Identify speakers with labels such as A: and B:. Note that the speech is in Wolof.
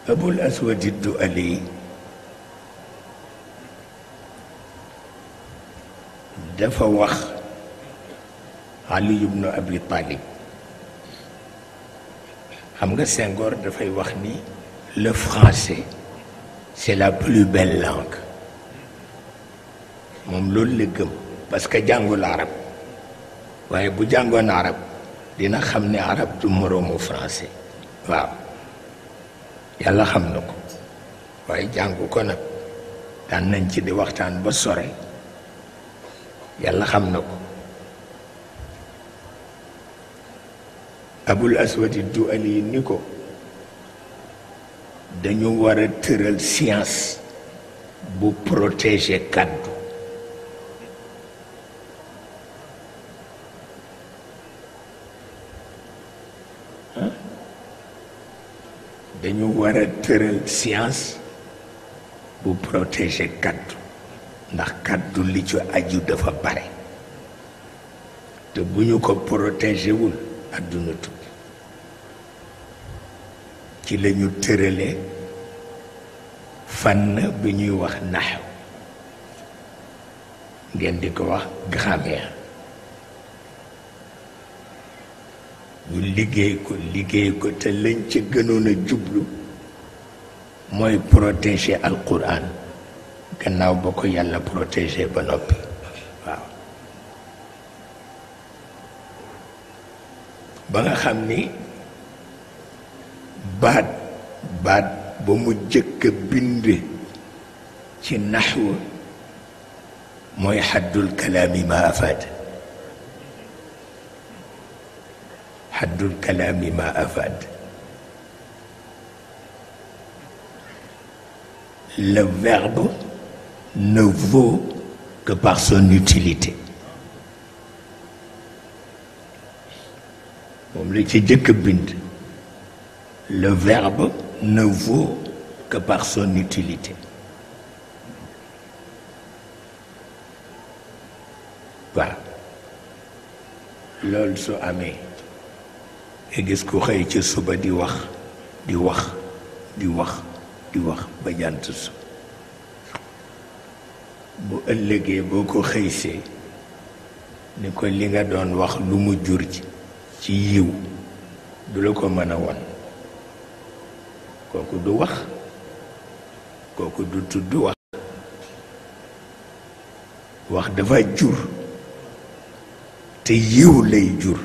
A: Abul Aswad ad-Du'ali dafa wax Ali ibn Abi Talib. xam nga Senghor dafay wax ni le français c'est la plus belle langue moom loolu la gëm parce que jàngul arab waaye bu jàngoon arab dina xam ne arab du moroomu français waaw yàlla xam na ko waaye jàngu ko nag daan nañ ci di waxtaan ba sore yàlla xam na ko. Abul Aswad ad-Du'ali ni ko dañu war a tëral science bu protéger kàddu dañu war a tëral science bu protéger kàddu ndax kàddu li ci aju dafa bare te bu ñu ko protéger wul àdduna tukki ci lañu tëralee fànn bi ñuy wax naxw ngeen di ko wax grammaire ñu liggéey ko te lañ ci gënoon a jublu mooy protéger alquran gannaaw ba ko yàlla protéger ba noppi waaw ba nga xam ni baat ba mu jëkk a bind ci naxwu mooy xaddul kalaami ma afaad xaddul kalaami ma afaad le verbe ne vaut que par son utilité moom la ci jëkk a bind le verbe ne vaut que par son utilité waaw loolu su amee nga gis ku xëy ci suba di wax ba jant su bu ëllëgee boo ko xëysee ni ko li nga doon wax lu mu jur ci yiw du la ko mën a won kooku du wax kooku du tudd wax dafa jur te yiw lay jur